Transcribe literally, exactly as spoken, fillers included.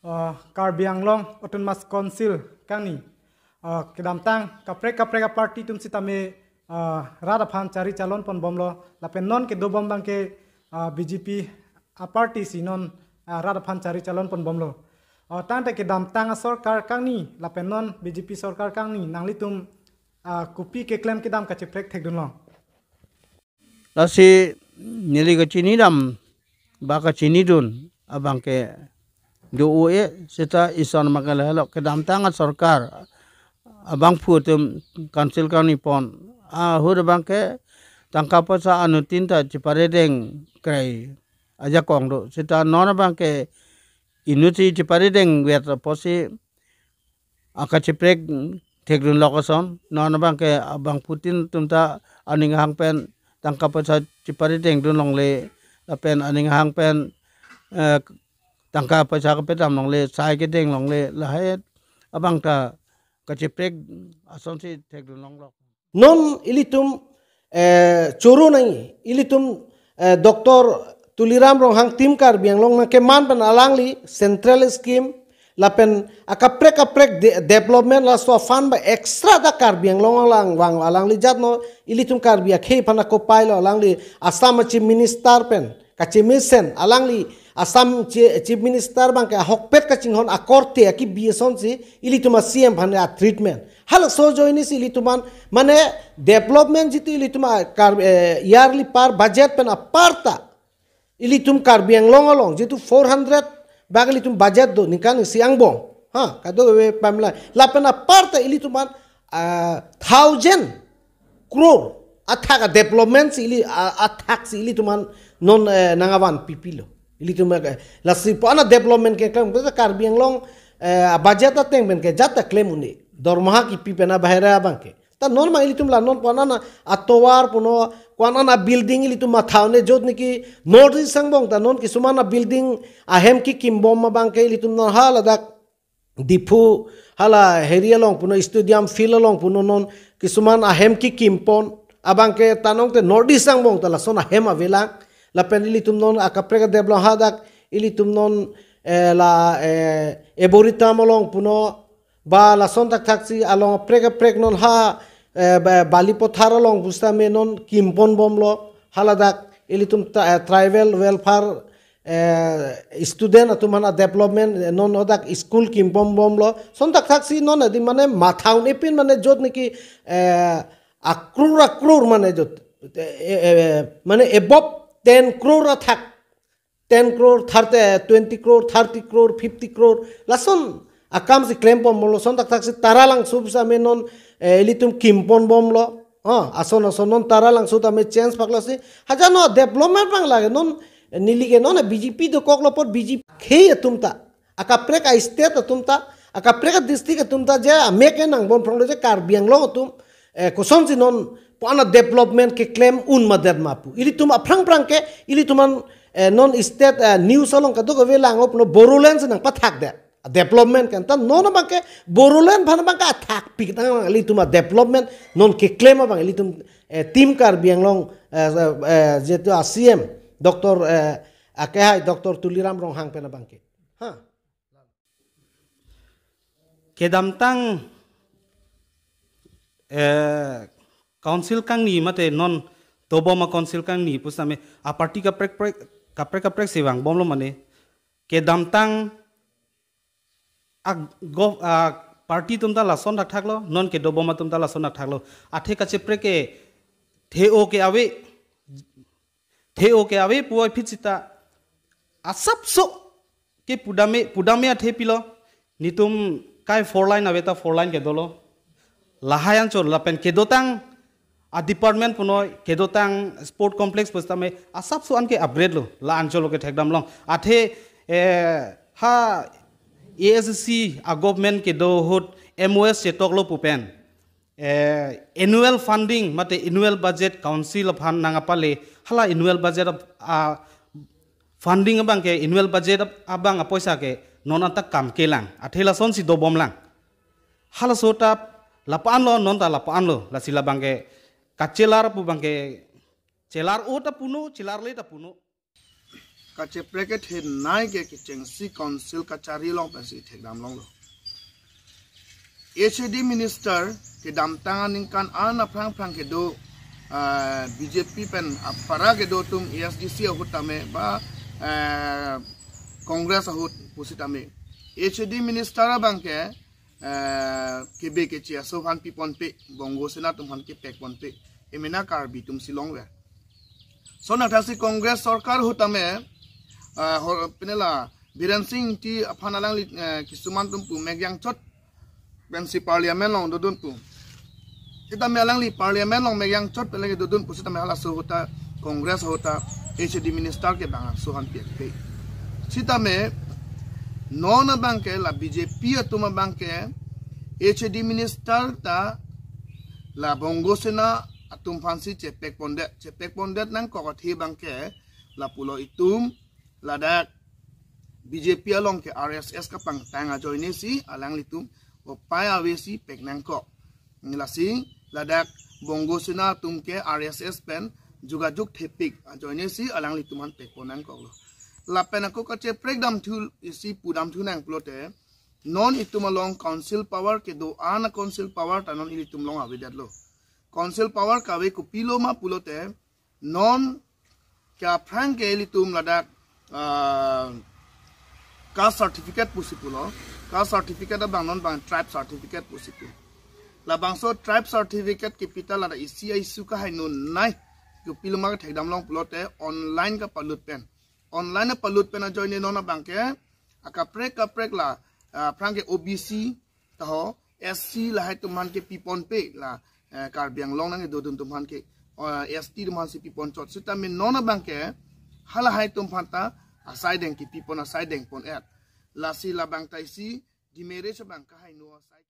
Uh, Karbi Anglong Autonomous Council kangni, uh, kedamtang kaprek kaprek aparty atum sitame, uh, rat aphan chari chalon pon bomlo, lapen non kedobom abangke, uh, B J P aparty si non, uh, rat aphan chari chalon pon bomlo. Uh, tangte kedamtang asorkar kangni lapen non B J P sorkar kangni nanglitum, uh, kopi keklem kedam kacheprek thekdunlong? Lasi neli kachinidam ba kachinidun abangke do-o-e, seta ison abangke lahelo, kedamtang asorkar abangphu atum council kangni pon ahut abangke tangka poisa anuttin ta cheparedeng krei ajakong do, seta non abangke inutsi cheparedeng vet apotsi akacheprek thekdunlok ason. Non abangke abangphutin atum ta aning ahang pen tangka poisa cheparedeng dunlongle, lapen aning ahang pen, eh, tangka poisa kapedam longle, sai kedeng longle, lahai abang ta kacheprek asonsi thekdunlonglok. Non ilitum, eh, choro nangji, ilitum, eh, Doctor Tuliram Ronghang Team Karbi Anglong nangkeman pen alangli central scheme lapen akaprek kaprek de-, development laso fund ba extra ta Karbi Anglong alang vang alangli jatno, ilitum Karbi akhei aphan akopai lo, alangli Assam Chief Minister pen kachemesen, alangli Assam Chi-, Chief Minister abangke ahokpet kachinghon akorte akibi asonsi ilitum a-C M aphan a-treatment. Halaso ajoinesi ilitum an, mane, development jitu ilitum a kar, eh, yearly par budget pen aparta ilitum Karbi Anglong along jitu four hundred bak ilitum budget do ningkan isi angbong. Ha, kadokave pamla. Lapen aparta ilitum an, ah, thousand crore athak a-development si ili, a-, athak si ilitum an non, eh, nangkevan pipilo. Ilitum, eh, lasi pu-an a-development keklem, kata Karbi Anglong, eh, a-budget ateng pen ke jat ta klem un-e. Dormaha kipi pen abahera abangke. Ta non ma ilitum la non pu-an ana atovar puno, pu-an ana building ilitum matha un-e jotniki North East angbong ta non kisuman a-building ahem kekim bom abangke ilitum non haladak Diphu hala heri along puno, stadium field along puno non kisuman ahem kekim pon abangke tanong te North East angbong ta lason ahem avelang. Lapen ilitum non akaprek a-develop hadak ilitum non, eh, la, eh, Eboritam along puno ba lason thakthak si along aprek aprek non ha, eh, ba-, Balipathar along pusitame non kim pon bomlo, haladak ilitum ta, eh, tribal welfare, eh, student atum aphan a-development, eh, non hadak school kim pon bomlo. Lason thakthak si non adi mane matha un-e pin mane jotniki, eh, akrur akrur mane jot, eh, eh, mane above ten crore athak, ten crore, thirty, twenty crore, thirty crore, fifty crore, lason akam si klem pon bomlo. Lason thakthak si Taralangso pusitame non, eh, ilitum kim pon bomlo. Ah, ason ason non Taralangso tame change paklo si. Hajano development abang lake non, neli ke non B J P dokoklo apot B J P khei atum ta, akaprek a-state atum ta, akaprek a-district atum ta je amek ke nang bon phronglo je Karbi Anglong atum, eh, kosonsi non pu-an a-development keklem un madet ma pu. Ilitum aphrang phrang ke, ilitum an, eh, non state, eh, news along kadokave lang-o puno Bodoland si nangpathak det. Development kan ta non abangke Bodoland aphan abangke athak pik tang ilitum a-development non keklem abang ilitum, eh, Team Karbi Anglong, eh, eh, jitu a-C M Doctor, eh, akehai Doctor Tuliram Ronghang pen abangke. Ha. Kedamtang, eh, council kangni mate non dobom a-council kangni pusitame a-party kaprek prek, kaprek kaprek si vang bomlo mane. Kedamtang a-gov-, a-party atum ta lason thakthaklo, non kedobom atum ta lason thakthaklo. Athe kacheprek ke the-o ke ave, the-o ke ave puvoiphit seta asapso ke pudame, pudame athe pilo. Netum kai four lane ave ta four lane ke dolo. Lahai anchot lapen kedotang a-department punoi, kedotang sport complex pusitame asapso anke upgrade lo, la anchot lo kethekdam long. Athe, eh, ha A S D C a-government kedo ahut M O S chetok lo pu pen, eh, annual funding mate annual budget council aphan nangkapale, hala annual budget ap-, a, funding abangke, annual budget ap-, abang apoisa ke non anta kam kelang. Athe lasonsi dobom lang. Halaso ta lapu-an lo, non ta lapu-an lo. Lasi labangke kachelar pu abangke chelar-o ta puno, chelarle ta puno. kacheprek kethenei ke kechengsi council kachari along pensi thekdam longlo. H A D minister kedamtang aningkan an aphrang aphrang kedo, ah, B J P pen apara kedo atum A S D C ahut tame ba, ah, Congress ahut pusitame, H A D minister abangke, ah, kebe keche aso aphan piponpe, Bongo Sena atum aphan kepekponpe, emena Karbi atum si longver. Lason athaksi Congress sorkar ahut tame, ah, hor-, penela Biren Singh Engti aphan alangli, eh, kisuman atum pu mek jangchot pensi parliament along dodun pu. Sitame alangli parliament along mek jangchot pen lagi dodun pusitame halaso ahut ta Congress ahut ta H A D minister ke bangso aphan piakpe. Sitame non abangke la B J P atum abangke H A D minister ta la Bongo Sena atum aphansi chepekpondet, chepekpondet nangkok athe abangke lapulo itum ladak B J P along ke R S S kapangtang ajoinesi alanglitum upai avesi pek nangkok. Lasi ladak Bongo Sena atum ke R S S pen jugajug thepik ajoinesi alanglitum aphan pekpon nangkoklo. Lapen ako kacheprek damthu isi pudamthu nang pulote, non itum along council power kedo-an a-council power ta non ilitum along avedetlo. Council power kave kopilo ma pulote, non ke aphrang ke ilitum ladak, ah, caste certificate pusi pulo. Caste certificate abang non abang tribe certificate pusi pu. Labangso tribe certificate kepi ta ladak isi a-issue kahainonei kopilo ma kethekdam long pulote online kapalut pen. Online palut pen ajoine non abangke akaprek kaprek la, ah, aphrang ke O B C taho, S C lahai atum aphan ke piponpe la, eh, Karbi Anglong nangkedodun atum aphan ke, eh, S T atum aphansi piponchot. Sitame non abangke halahai atum aphan ta asai deng kepipon, asai dengpon-et. Lasi labang ta isi demerit abang kahaino asai.